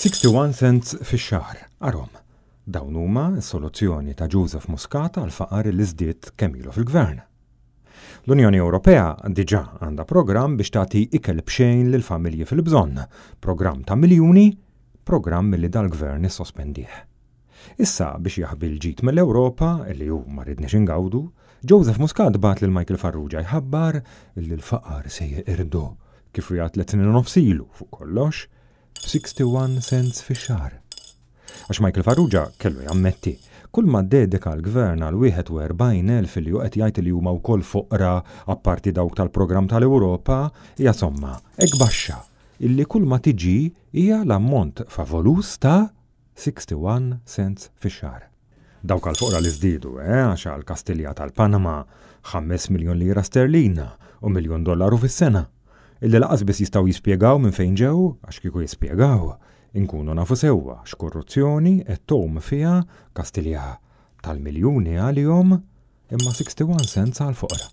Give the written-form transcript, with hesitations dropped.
61 cents fix-xahar, arhom. Dawn huma s-soluzzjoni ta' Joseph Muscat għall-faqar li żdied kemm ilu fil-Gvern. L-Unjoni Ewropea diġà għandha programm biex tagħti ikel b'xejn lill-familji fil-bżonn, programm ta' miljuni, programm li dal-Gvern issospendih. Issa biex jaħbi l-ġid mill-Ewropa, li hu ma ridniex ingawdu, Joseph Muscat bagħat lil Michael Farrugia jħabbar li l-faqar se jeqirdu, kif wiegħed tliet snin u nofs ilu, fuq kollox, b'61 cents fix-xahar. Għax Michael Farrugia kellu jammetti, kull ma ddedika l-Gvern għal 41,000 li hu qed jgħid li huma wkoll foqra apparti dawk tal-programm tal-Ewropa hija somma hekk baxxa illi kull ma tiġi hija l-ammont favoluż ta' 61 cents fix-xahar. Dawk għall-foqra li żdiedu, eh, għax għal Kastilja tal-Panama, 5 miljun lira sterlina u miljun dollaru fis-sena. Illi laqas biss jistgħu jispjegaw minn fejn ġew, għax kieku jispjegaw, inkunu nafu sewwa x'korruzzjoni qed tgħum fiha Kastilja tal-miljuni għalihom imma 61 cents għall-foqra.